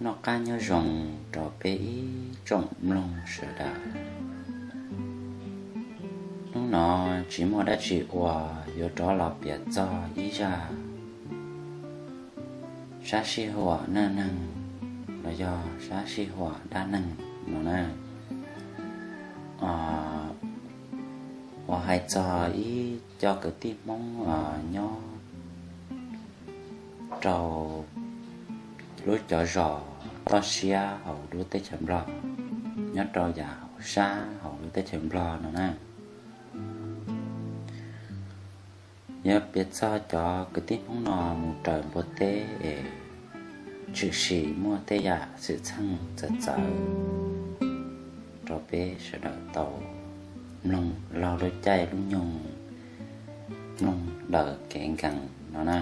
Noj qab nyob zoo rau peb ib tsoom mloog sawv daws. Hnub no tsis muaj dab tsi ua, yuav rov los piav txog ib zaj sab sij huam neej neeg los yog sab sij huam dab neeg no na. Uas hais txog ib co kwv tij Hmoob nyob rau lub cov zos toj siab hauv lub teb chaws Nplog, nyob rau yam hauv sab hauv lub teb chaws Nplog no na. Yog piav txog cov kwv tij Hmoob no mus raws npua teb es tshwm sim muaj tej yam xwm txheej txawv txawv rau peb sawv daws tau mloog laug lub caij lub nyoog, mloog daws kev nkees no na.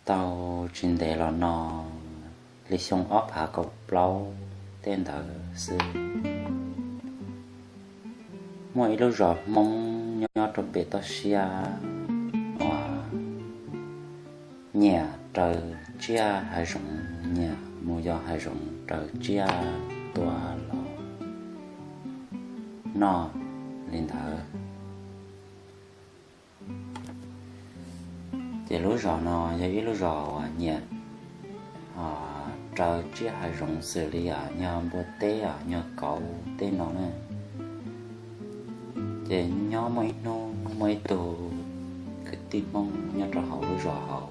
Tau tsis ntev los no, li xyoo ob phav kaum plaub tej ntawd xwb, muaj ib lub zos Hmoob nyob rau pem toj siab uas nyiam raws tsiaj hav zoov, nyiam mus yos hav zoov raws tsiaj tua los noj li ntawd. Ces lub zos no yog ib lub zos uas nyiam raws tsiaj hav zoov xws li yog npua teb, yog kauv tej no na. Ces nyob muaj ib hnub muaj ib tug kwv tij Hmoob nyob rau hauv lub zos hauv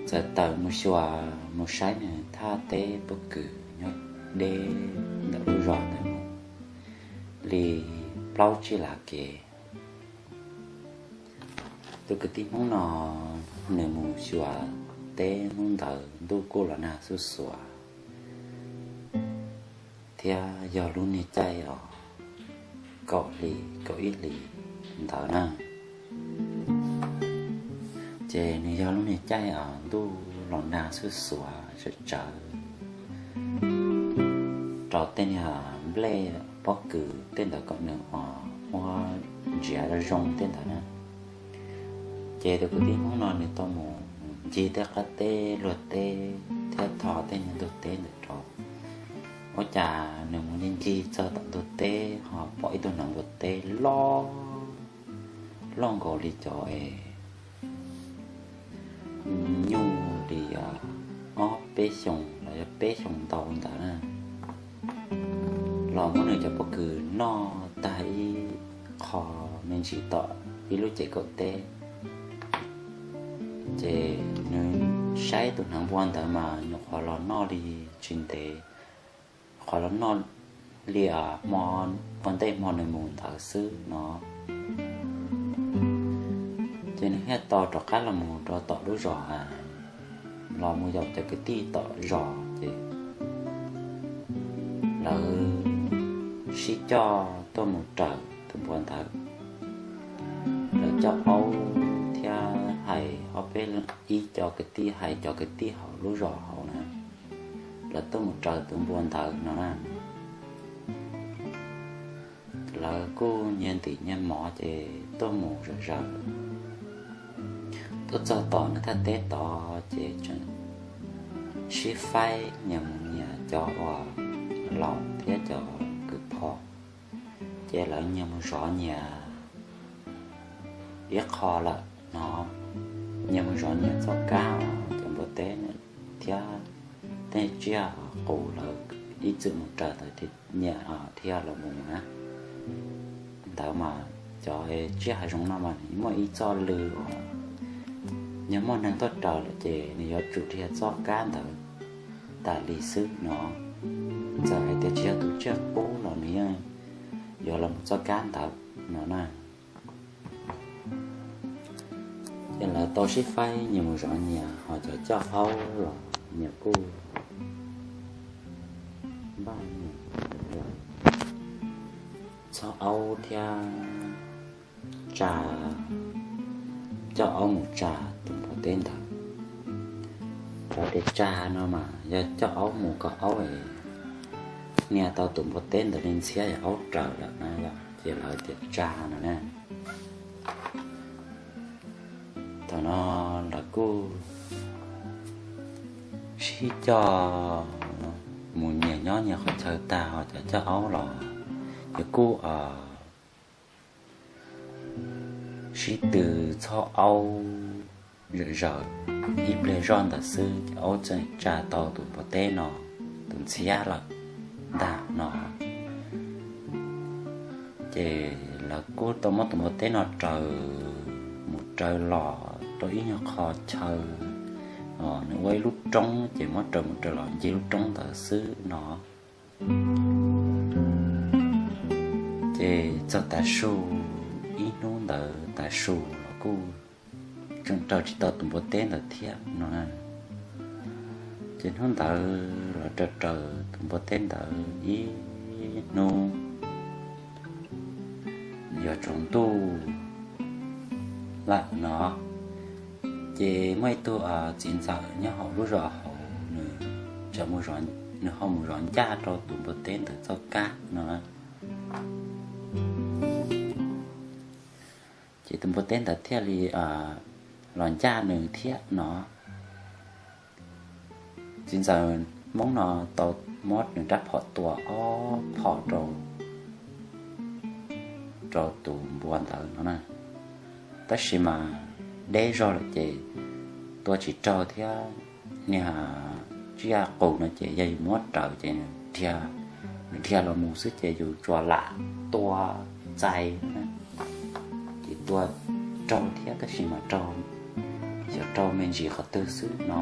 txawm tawm mus xyuas, mus saib nws thaj teb pob kws nyob deb ntawm lub zos ntawd mus li plaub tsib lav kev. Tus kwv tij Hmoob no nws mus xyuas teb hnub ntawd ntuj kuj los nag xuj xuav thiab yog lub niag caij os kaum hlis kaum ib hlis ntawd na. Ces nws yog lub niag caij os ntuj los nag xuj xuav tsawv tsawv rau tej niag nplej pob kws tej ntawd kom nws os muab ntsiav zoo tej ntawd na. Ces tus kwv tij Hmoob no nws tau mus ncig tej qab teb luag teb thiab tho tej niag ntug teb ntawd rau. Ua cas nws mus ncig ncig txog tom ntug teb ho pom ib tug hneev npua teb loj, loj nkaus li cov es nyuj li ob peb xyoos los yog peb xyoos ntau ntawd na, los muab nws cov pob kws noj tag ib qho me ntsis tom ib lub ces kaum teb. Ces nws saib tus hneev npua ntawd mas nyuam qhuav los noj li tsis ntev, qhuav los noj li hmo ua ntej hmo nws mus ntawd xwb no. Ces nws thiaj tau rov qab los mus rau tom lub zos, los mus yaum cov kwv tij tom zos ces lawv sib coj tuaj mus raws tus npua ntawd. Lawv coj aub thiab hais ob peb ib co kwv tij, hais cov kwv tij hauv lub zos hauv na, lawv tuaj mus raws tus npua ntawd no na. Lawv kuj nyias ntim nyias mov ces tuaj mus zom zaws, tuaj txog tom nws thaj teb tod ces tseem sib faib nyias mus nyias, cov uas laus thiab cov kws pho, ces lawv nyias mus zov nyias ib qho lawm no, nyias mus zov nyias txoj kab, cov npua teb thiab tej tsiaj qus lawv ib txwm mus raws ntawd nyias dhia los mus na. Ntawd mas cov tsiaj hav zoov no mas nws muaj ib txoj lw uas yog muaj neeg tuaj raws lawm ces nws yuav tsum dhia txoj kab ntawd tas li xwb no. Txawm hais tias tsis yog tus tsiaj qub los nws yeej yuav los mus txoj kab ntawd no na. Ces lawv tau sib faib nyias mus zov nyias, ho cov coj aub los nyias kuj npaj nyias txhob aub thiab tsa, coj aub mus tsa tus npua teb ntawd. Cov tias tsa no mas yog coj aub mus kom aub es hnia tau tus npua teb ntawd li ntxhiab es aub raws lawm na, ces lawv tias tsa no na. Thaum no lawv kuj sib coj mus nyias nyob nyias qhov chaw tag, ho cov coj aub los ces kuj sib tw txhob aub zom zaws ib pliag zoj ntawd xwb ces aub txawm tsa tau tus npua teb no tus ntxhiab lawm ntag no. Ces lawv kuj tau muab tus npua teb no raws mus raws los rau ib nyuag qho chaw, nws ua ib lub roob ces muab raws mus raws los ncig lub roob ntawd xwb no. Ces txog tav su, ib hnub ntawd tav su los kuj tseem raws tsis tau tus npua teb ntawd thiab no. Ces hnub ntawd los raws raws tus npua teb ntawd ib hnub yuav tsaus ntuj lawm no, ces muaj ib tug txiv ntxawm nyob hauv lub zos hauv, nws txawm, nws ho mus zov ncaj rau tus npua teb ntawd txoj kab no. Ces tus npua teb ntawd thiaj li los ncaj nws thiab no. Txiv ntxawm Hmoob no tau muab nws rab phom tua ob phom rau, rau tus npua ntawd no na. Tab sis mas deb zog lawm ces tua tsis raug thiab, niag tsiaj qus no ces yog yus muab raws ces nws dhia, nws dhia los mus xwb ces yus tsuas lam tua txais na, ces tua raug thiab tab sis mas raug, xyov raug me ntsis qhov twg xwb no,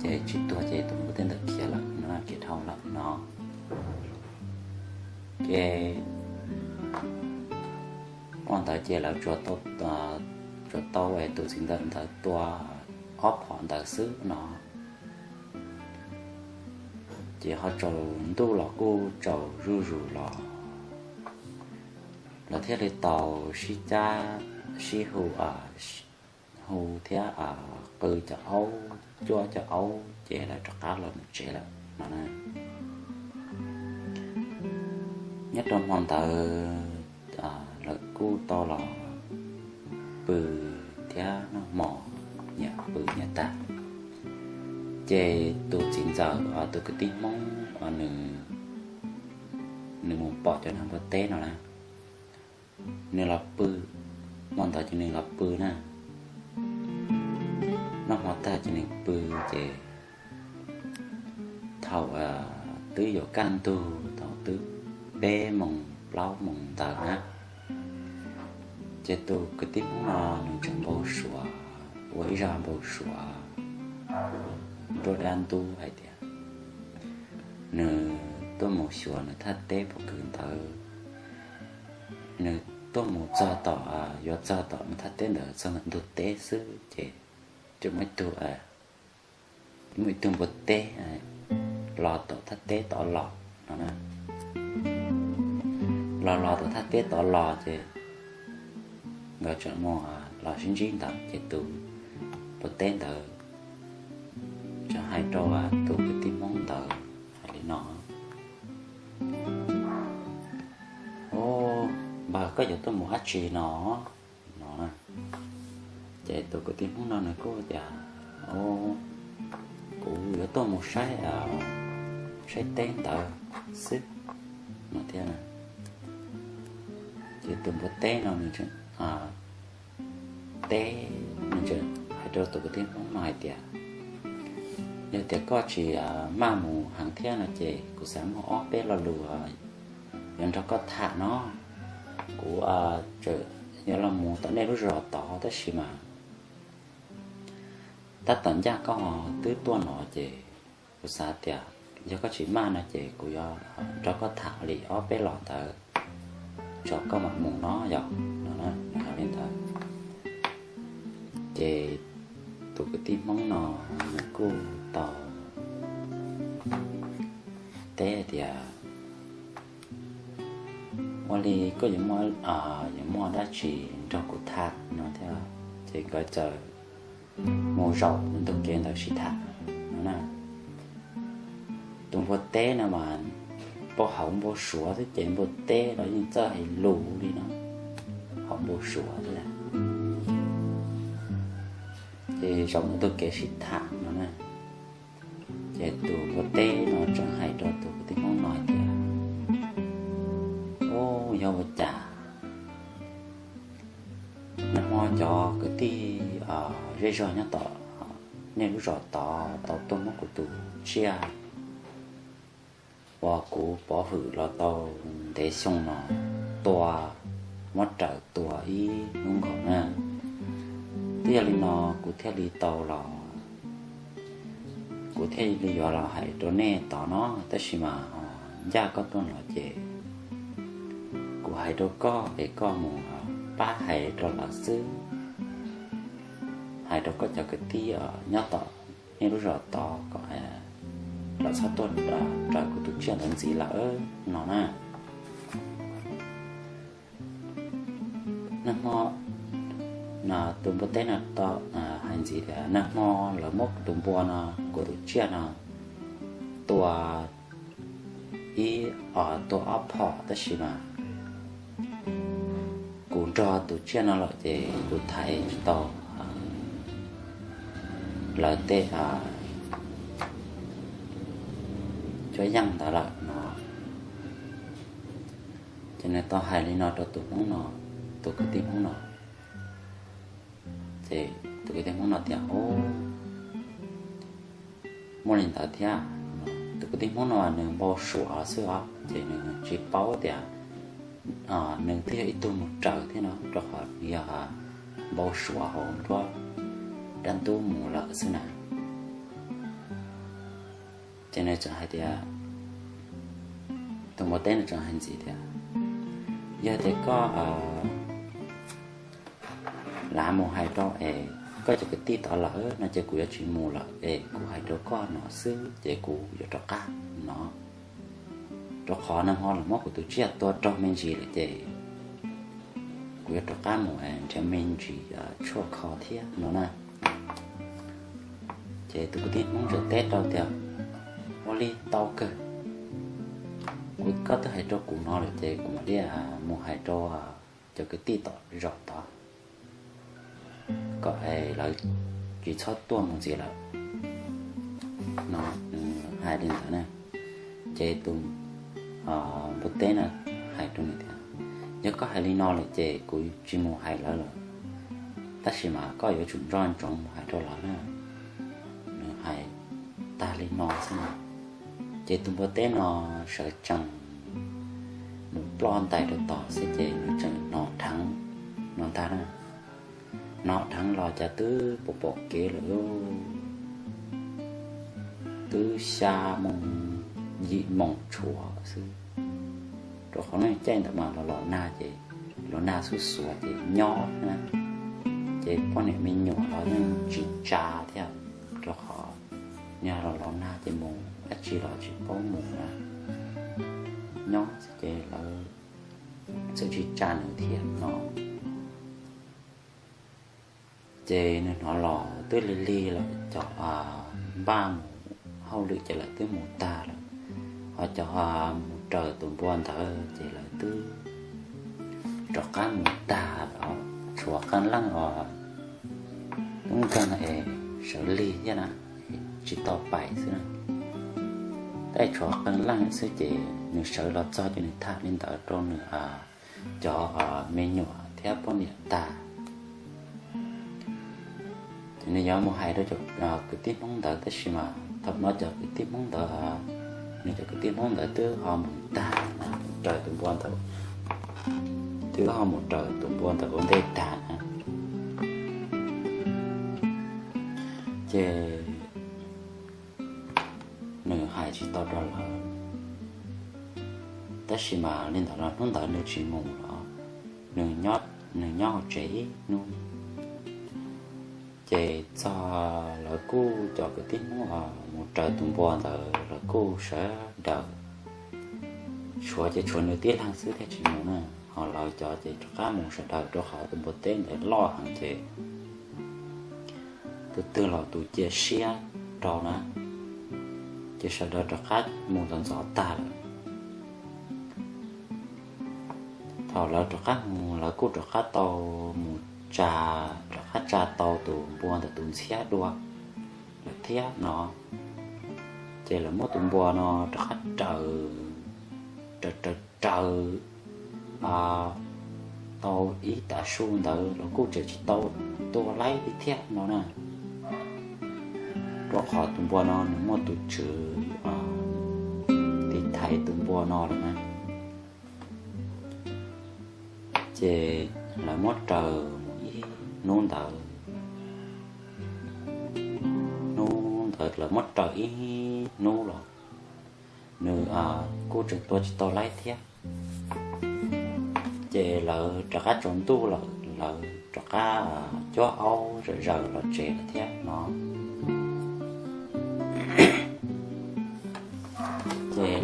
ces tsis tuag ces tus npua teb ntawd khiav lawm no, khiav dhau lawm no. Ces ua ntawd ces lawv tsuas tau tus txiv ntxawm ntawd tua ob phom ntawd xwb no. Ces ho tsaus ntuj los kuj tsaus zuj zus los, lawv thiaj li tau sib cab sib hu, hu thiab qw cov aub, cuab cov aub ces lawv rov qab los mus tsev lawm no na. Nyob rau hmo ntawd lawv kuj tau los pw thiab noj hmo, nyias pw nyias tag. Ces tus txiv ntxawm, tus kwv tij Hmoob, nws mus pom cov npua teb no na, nws los pw, hmo ntawd ces nws los pw na, noj hmo tag ces nws pw. Ces thaum twb yuav kaj ntug, thaum twb peb moos plaub moos ntawd na, ces tus kwv tij Hmoob no nws tseem npau suav, ua ib zaj npau suav nruab dab ntub hais tias nws tuaj mus xyuas nws thaj teb pob kws ntawd, nws tuaj mus txog tom, yuav txog tom nws thaj teb ntawd txog ntawm ntug teb xwb ces tseem muaj ib tug, muaj ib tug npua teb los tom thaj teb tod los no na. Los los tom thaj teb tod los ces nkawd tseem mus los sib ntsib ntawd ces tus npua teb ntawd tseem hais rau tus kwv tij Hmoob ntawd hais li no: Au, npawg, koj yuav tuaj mus dab tsi no? No na. Ces tus kwv tij Hmoob no nws kuj tias: Au, kuv yuav tuaj mus saib, saib teb ntawd xwb no thiab. Ces tus npua teb no nws teb, nws tseem hais rau tus kwv tij Hmoob no hais tias: Yog tias koj tsis maj mus heev thiab no ces kuv xav muaj ob peb lo lus yuav nrog koj tham no. Kuv tseem yuav los mus tom nej lub zos tod tab sis mas tab tom ncaj koj twb tuaj no ces kuv xav tias yog koj tsis maj no ces kuv yuav nrog koj tham li ob peb los ntawd tso koj mam mus no yog no na. Nws hais li ntawd ces tus kwv tij Hmoob no nws kuj tau teb tias: Ua li koj yuav muaj, yuav muaj dab tsi nrog kuv tham no thiab. Ces nkawd txawm mus zaum ntug kev ntawd sib tham no na. Tus npua teb no mas npau, hauv npau suav xwb ces npua teb los yeej txawj hais lus li no, hauv npau suav xwb. Ces zaum ntawm tus kev sib tham no na, ces tus npua teb no tseem hais rau tus kwv tij Hmoob no hais tias, Ub, yog ua cas nag hmo cov kwv tij zej zog nyob tom nej lub zos tod tau tuaj muab kuv tus tsiaj uas kuv pov hwm los tau ntev xyoo no tua, muab raws tua ib hnub nkaus na. Twb yog li no kuv thiaj li tau los, kuv thiaj li yuav los hais rau nej tod no, tab sis mas ncaj koj tuaj no ces kuv hais rau koj es koj mus pab hais rau lawv xwb, hais rau koj cov kwv tij nyob tom nej lub zos tod kom lawv txhob tuaj raws kuv tus tsiaj ntawd ntxiv lawm no na. Nag hmo, tus npua teb no tau hais ntxiv tias, Nag hmo lawv muab tus npua no, kuv tus tsiaj no tua ib, tua ob phom, tab sis mas kuv nrog tus tsiaj no lawm ces kuv thaiv tsis tau lawv tej cuab yeej ntawd lawm no. Ces nws tau hais li no rau tus Hmoob no, tus kwv tij Hmoob no. Ces tus kwv tij Hmoob no tias, Ub, muaj li ntawd thiab. Tus kwv tij Hmoob no nws npau suav xwb os, ces nws tsis paub tias nws twb yog ib tug mus raws thiab no, rau qhov nws yog npau suav hauv nruab dab ntub mus lawm xwb na. Ces nws tseem hais tias, tus npua teb no tseem hais ntxiv tias, Yog tias koj lav mus hais rau es koj cov kwv tij tod lawm no ces kuv yuav tsis mus lawm es kuv hais rau koj no xwb ces kuv yuav rov qab no, rau qhov nag hmo los muab kuv tus tsiaj tua raug me ntsis lawm ces kuv yuav rov qab mus nrhiav me ntsis tshuaj kho thiab no na. Ces tus kwv tij Hmoob tseem teb rau tias, Ua li tau kawg, kuv, koj twb hais rau kuv no lawm ces kuv mam li mus hais rau cov kwv tij tom zos tod kom lawv tsis txhob tuaj mus ntxiv lawm no. Nws hais li ntawd na, ces tus npua teb no hais rau nws tias, Yog koj hais li no lawm ces kuv tsis mus hais lawv lawm, tab sis mas koj yuav tsum nco ntsoov mus hais rau lawv na. Nws hais tag li no xwb na, ces tus npua teb no sawv tsees mus ploj ntais rau tod xwb ces nws tseem hnov dheev no ntag na. Hnov dheev los cas twb pom pom kev lawm, twb xya moos yim moos tshuav xwb, rau qhov lub caij ntawd mas los los nag ces los nag xuj xuav ces nyob na, ces poj niam me nyuam los yeej tsis tsa thiab, rau qhov nyob los los nag ces mus dab tsi los tsis paub mus na, nyob ces lawv txawm tsis tsa nws thiab no. Ces nws hnov los twb lig lig lawm, cov npaj mus hauj lwm ces lawv twb mus tag lawm, ho cov mus raws tus npua ntawd ces lawv twb rov qab mus tag lawm, tshuav qee leej os, lub nkeeg es sawv lig thiab na, tsis tau pais xwb na. Tej tshuav qee leej xwb ces nws sawv los txog ces nws tham li ntawd rau nws cov me nyuam thiab poj niam tag. Ces nws yuav mus hais rau cov kwv tij Hmoob ntawd, tab sis mas thaum no cov kwv tij Hmoob ntawd, nws cov kwv tij Hmoob ntawd twb ho mus tag, raws tus npua ntawd, twb ho mus raws tus npua ntawd ua ntej tag na. Ces nws hais tsis tau rau lawv, tab sis mas li ntawd los hnub ntawd nws tsis mus los, nws nyob hauv tsev ib hnub. Ces txog lawv kuj cov kwv tij Hmoob mus raws tus npua ntawd lawv kuj sawv daws, tshuav ces tshuav nws tib leeg xwb thiaj tsis mus na, ho lawv cov ces rov qab mus sawv daws rau qhov tus npua teb ntawd loj heev ces tus twg los tus cia siab rau na, ces sawv daws rov qab mus ntxov ntxov tag lawm. Thaum lawv rov qab mus lawv kuj rov qab tau mus tsa, rov qab tsa tau tus npua ntawm tus ntxhiab dua lawm thiab no. Ces lawv muab tus npua no rov qab raws, raws raws raws tau ib tav su ntawd los kuj tseem tsis tau tua laib li thiab no na. Rau qhov tus npua no nws muaj tus tswv tiv thaiv tus npua no lawm na. Ces lawv muab raws mus ib hnub ntawd, hnub ntawd lawv muab raws ib hnub los nws kuj tseem tua tsis tau laib thiab. Ces lawv rov qab tsaus ntuj lawm, lawv rov qab cuab aub zawm zaws los tsev lawm thiab no. Ces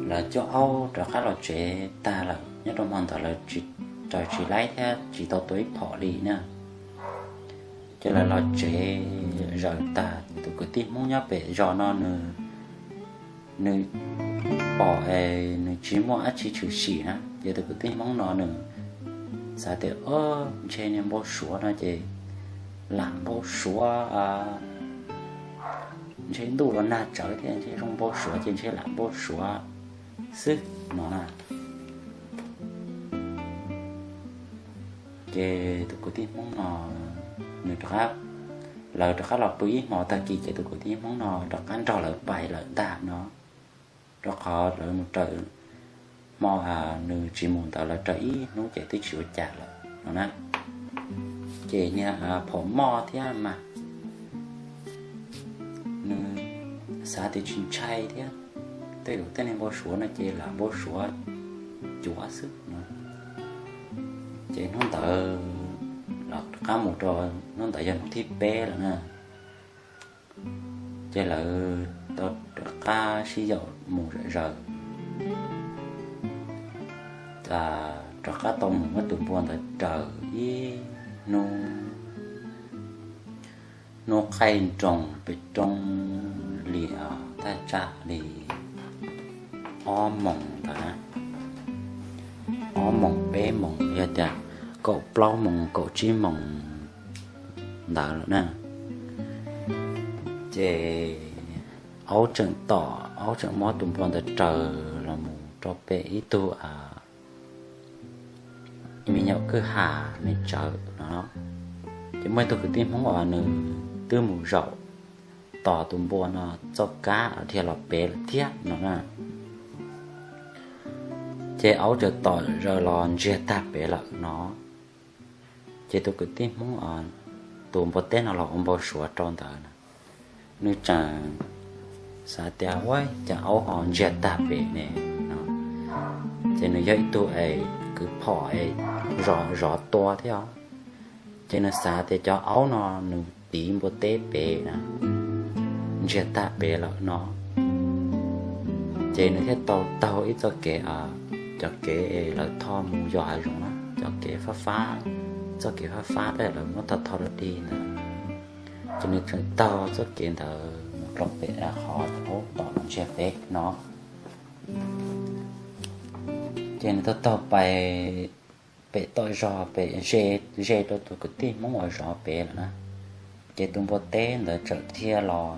lawv cuab aub rov qab los tsev tag lawm, nyob rau hmo ntawd lawv tsis, raws tsis laib thiab tsis tau tua ib phom li na. Ces lawv los tsev zawm tag, tus kwv tij Hmoob nyob pem zos no nws, nws pom es nws tsis muaj dab tsi tshwm sim na, ces tus kwv tij Hmoob no nws xav tias, o, ntshe niag npau suav no ces lam npau suav, ntshe ntuj los nag tsawv thiab ntshe zoo npau suav ces ntshe lam npau suav xwb no na. Ces tus kwv tij Hmoob no nws rov qab, lawv rov qab los pw ib hmo tag kis ces tus kwv tij Hmoob no rov qab nrog lawv pais lawm ntag no. Rau qhov lawv mus raws hmo, nws tsis mus ntawd lawv raws ib hnub ces twb tsis ua cas lawm no na. Ces niag phom moj thiab mas nws xav tias tsis ntshai thiab, tej zaum tej niag npau suav no ces lam npau suav cuav xwb no. Ces hnub ntawd los rov qab mus rau, hnub ntawd yog hnub thib peb lawm na. Ces lawv tau rov qab sib yaum mus zawm zaws, rov qab tau mus muab tus npua ntawd raws ib hnub, hnub qaij nroos pem roob li thaj tsam li ob moos ntawd, ob moos peb moos yog tias kaum plaub moos kaum tsib moos ntawd lawm na. Ces aub tseem tom, aub tseem muab tus npua ntawd raws los mus rau pem ib tug me nyuam kwj ha me tsawv no. Ces muaj ib tug kwv tij Hmoob uas nws twb mus zaum tos tus npua no txoj kab dhia los pem lawm thiab no na. Ces aub tseem tom zaws los ntsiag tag pem lawm no. Ces tus kwv tij Hmoob, tus npua teb no los ua npau suav rau ntawd na, nws tseem xav tias, ua cas aub ho ntsiag tag pem ne no. Ces nws yog ib tug es kwv phom es zov zov tua thiab os. Ces nws xav tias cov aub no nws tiv npua teb pem na, ntsiag tag pem lawm no. Ces nws thiaj tau taug ib txoj kev, cov kev es lawv tho mus yos hav zoov na, cov kev fab fab, txoj kev fab fab tab sis lawv muab tho tho rau dig ntawd. Ces nws tseem taug txoj kev ntawd mus rau pem qhov aub tom los ntsiag pem no. Ces nws taug taug pais pem tom zos pem ze, ze rau tus kwv tij Hmoob uas zov pem lawm na. Ces tus npua teb ntawd txawm dhia los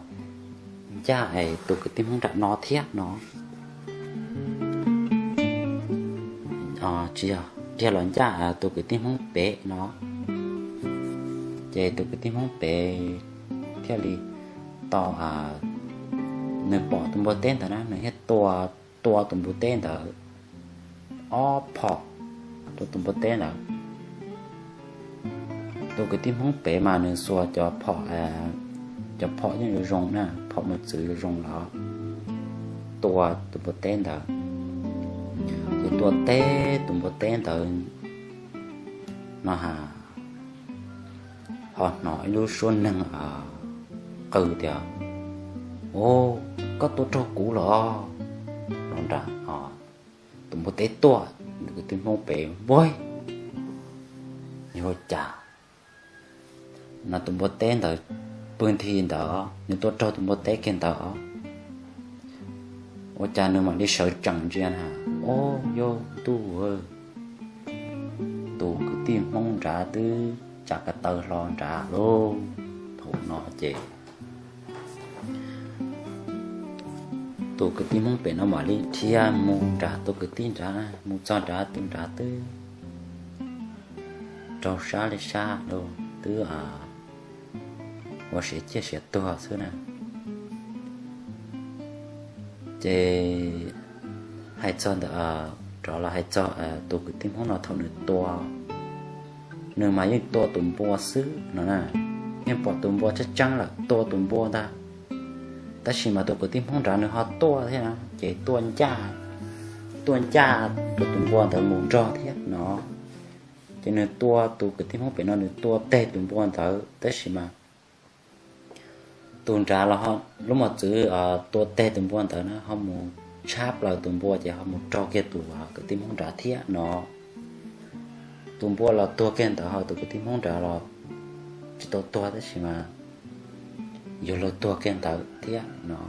ncaj es tus kwv tij Hmoob nram no thiab no. Tsis yog, dhia los ncaj tus kwv tij Hmoob pem no. Ces tus kwv tij Hmoob pem thiaj li tau, nws pom tus npua teb ntawd na, nws thiaj tua, tua tus npua teb ntawd ob phom rau tus npua teb ntawd. Tus kwv tij Hmoob pem mas nws xuas cov phom, cov phom yeej zoo zoo na, phom mus txwv zoo zoo los tua tus npua teb ntawd. Ces tua teb tus npua teb ntawd no ha, ho hnov ib lub suab neeg qw tias, Au, koj tua raug kuv los? Los nram tus npua teb tuaj. Tus kwv tij Hmoob pem, Npua, yog ua cas? No tus npua teb ntawd pw nthi ntawd, nws tua raug tus npua teb kiag ntawd. Ua cas nws mam li sawv tsees ntsia na, Au, yog ntuj, tus kwv tij Hmoob nrad twb tsav ko taw hlo nrad lauj. Thaum no ces tus kwv tij Hmoob pem no mam li dhia mus nrad, tus kwv tij nrad mus txog nrad, tus nrad twb raug sab li sab lauj, twb ua siav ciaj siav tuag xwb na. Ces hais txog ntawm, rov los hais txog tus kwv tij Hmoob no, thaum nws tua, nws mas yeej tua tus npua xwb no na, yeej pom tus npua tseeb tseeb lawm tua tus npua ntag. Tab sis mas tus kwv tij Hmoob nrad nws ho tuaj thiab na, ces tuaj ncaj, tuaj ncaj rau tus npua ntawd mus nrog thiab no. Ces nws tua, tus kwv tij Hmoob pem no nws tua teg tus npua ntawd, tab sis mas tus nrad los lub mos txwv tua teg tus npua ntawd na ho mus tshab plaws tus npua ces ho mus raug kiag tus kwv tij Hmoob nrad thiab no. Tus npua los tuag kiag ntawd ho tus kwv tij Hmoob nrad los tsis tau tuag, tab sis mas yog luag tuag kiag ntawd thiab no.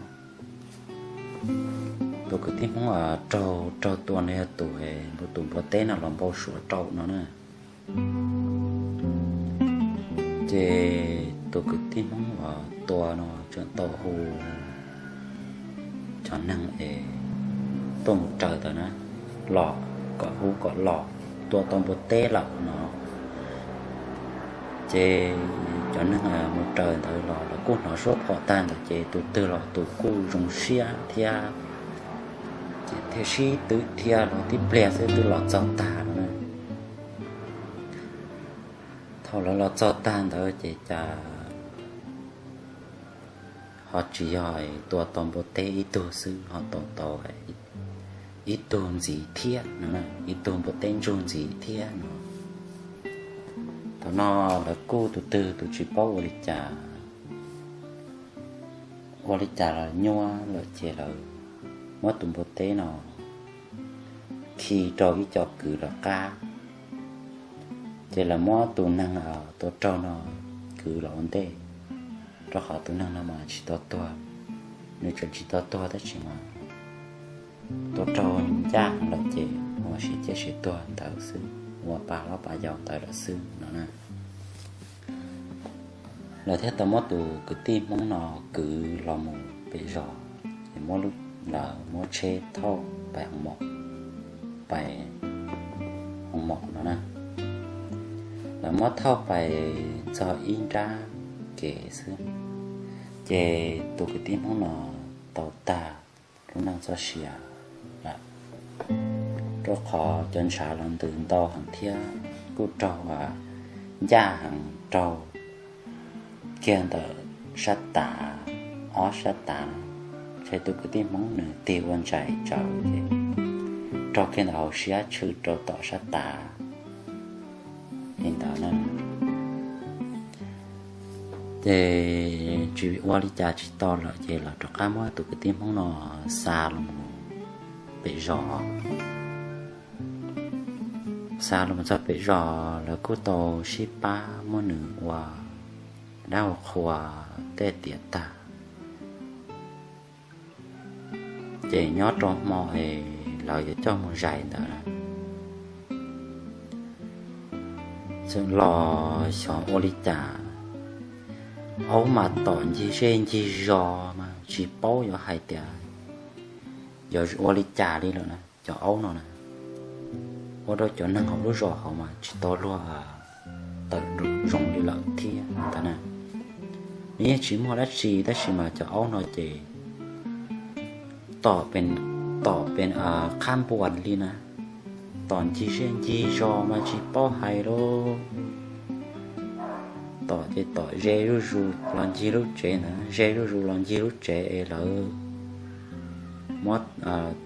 Tus kwv tij Hmoob raug, raug tua no yog tus, tus npua teb no los npau suav rau no na. Ces tus kwv tij Hmoob uas tua no tseem tau hu cov neeg es tuaj mus raws ntawd na, los kom hu kom los, tua tau npua teb lawm no. Ces cov neeg mus raws ntawd los lawv kuj hnov suab phom tag ntawd ces tus twg los tus kuj zoo siab thiab, ces thiaj sib twv dhia los tib pliag xwb twb los txog tag no na. Thaum lawv los txog tag ntawd ces cas ho tsis yog tua tau npua teb ib tug xwb, ho tua tau ib tug ntxiv thiab no, ib tug npua teb ntsug ntxiv thiab no. Thaum no lawv kuj tus twg tus tsis paub ua li cas, ua li cas los nyuaj lawm ces lawv muab tus npua teb no khi rau ib co kwv lawv qab. Ces lawv muab tus neeg tua raug no kwv los ua ntej, rau qhov tus neeg no mas tsis tau tuag, nws tseem tsis tau tuag tab sis mas tua raug ncaj lawm ces ua siav ciaj siav tuag ntawd xwb, ua pa hlob pa yau ntawd lawm xwb no na. Lawv thiaj tau muab tus kwv tij Hmoob no kwv los mus pem zos, es muab lub, lawv muab tsheb thauj pais hoo maum, pais hoo maum no na. Lawv muab thauj pais txog ib nrab kev xwb, ces tus kwv tij Hmoob no tau tag lub neej txoj sia lawm, rau qhov cov ntshav los ntws ntau heev thiab kuj raug ncaj heev, raug kiag ntawm sab tav, ob sab tav, ces tus kwv tij Hmoob nws tig ua ntsais tsawv ces raug kiag ntawm hauv siab tshwm rau tom sab tav li ntawd na. Ces tsis ua li cas tsis tau lawm ces lawv rov qab muab tus kwv tij Hmoob no xa los pem zos. Xa los txog pem zos lawv kuj tau sib pab muab nws ua dab ua qhua tej tiav tag, ces nyob rau hmo es lawv yuav coj mus zais ntawd, txawm los xyov ua li cas, aub mas tom ncig zej ncig zos mas tsis paub yuav hais tias yuav ua li cas li lawm na. Cov aub no na, ua rau cov neeg hauv lub zos hauv mas tsis tau luag tawm zoo li lawm thiab ntag na. Nws yeej tsis muaj dab tsi tab sis mas cov aub no ces tom pes, tom pes qhab npuas li na, tom ncig zej ncig zos mas tsis paub hais lauj. Tom ces tom ze zuj zus los ncig lub tsev ntawd, ze zuj zus los ncig lub tsev es lawv muab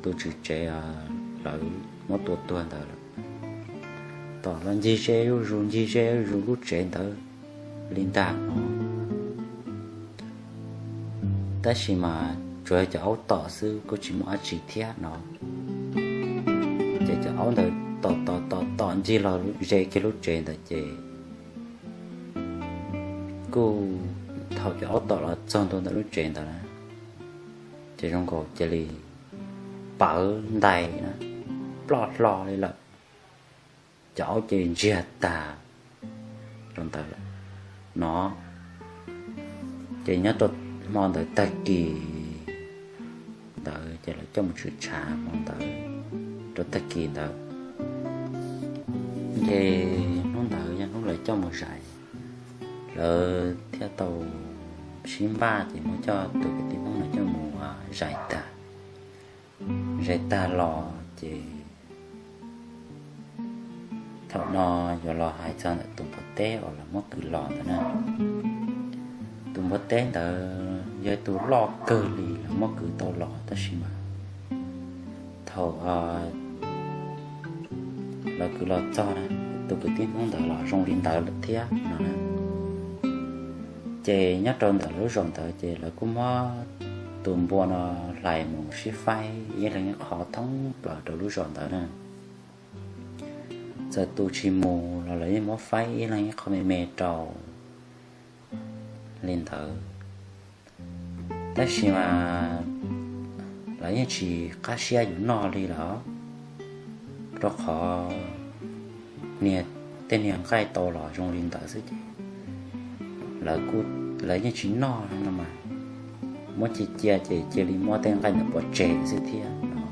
tus tswv tsev lawv muab tua tuag ntawd lawm. Tom los ncig ze zuj zus, ncig ze zuj zus lub tsev ntawd li ntag no. Tab sis mas tsuas yog cov aub tom xwb kuj tsis muaj dab tsi thiab no. Ces cov aub ntawd tom tom tom tom ncig los ze kiag lub tsev ntawd ces kuj thaum cov aub tom los txog ntua ntawm lub tsev ntawd na, ces zoo nkaus cia li pawv ntais na, ploj hlo li lawm. Cov aub ces ntsiag tag, rau ntawd no. Ces nyob rau hmo ntawd tag kis ntawd ces lawv coj mus tshwm tshav hmo ntawd rau tag kis ntawd. Ces hnub ntawd yog hnub lawv coj mus zais, lawv thiaj tau sib npaj ces muab coj tus kwv tij Hmoob no coj mus zais tag. Zais tag los ces thaum no yuav los hais txog ntawm tus npua teb uas lawv muab kwv los ntawd na. Tus npua teb ntawd yog tus loj kawg li lawv muab kwv tau los, tab sis mas thaum lawv kwv los txog na, tus kwv tij Hmoob ntawd los zoo li ntawd lawm thiab no na. Ces nyob rau ntawm lawv lub zos ntawd ces lawv kuj muab tus npua no hlais mus sib faib ib leeg ib qho thoob plaws rau lub zos ntawd na. Txawm tus tsis mus los lawv yeej muab faib ib leeg ib qho me me rau li ntawd. Tab sis mas lawv yeej tsis qab siab yuav noj li lawm, rau qhov niag, tej niag nqaij tau los zoo li ntawd xwb ces lawv yeej tsis noj no mas, muab cia cia ces cia li muab tej nqaij ntawd pov tseg xwb thiab no.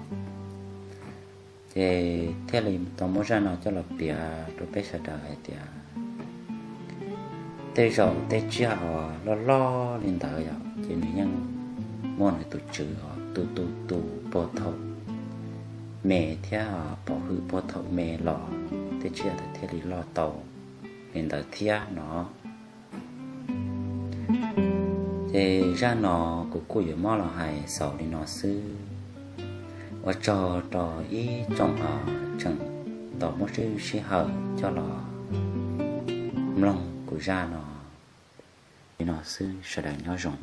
Ces thiaj li tau muab zaj no coj los piav rau peb sawv daws hais tias tej zaum tej tsiaj uas loj loj li ntawd yom, ces nws yeej muaj nws tus tswv os, tu tu tu puag thaum me thiab pov hwm puag thaum me los tej tsiaj ntawd thiaj li loj tau li ntawd thiab no. Ces zaj no kuv kuj yuav muab los hais xaus li no xwb. Ua tsaug rau ib tsoom tseem tau muab sij hawm coj los mloog kuv zaj no li no xwb, sawv daws nyob zoo.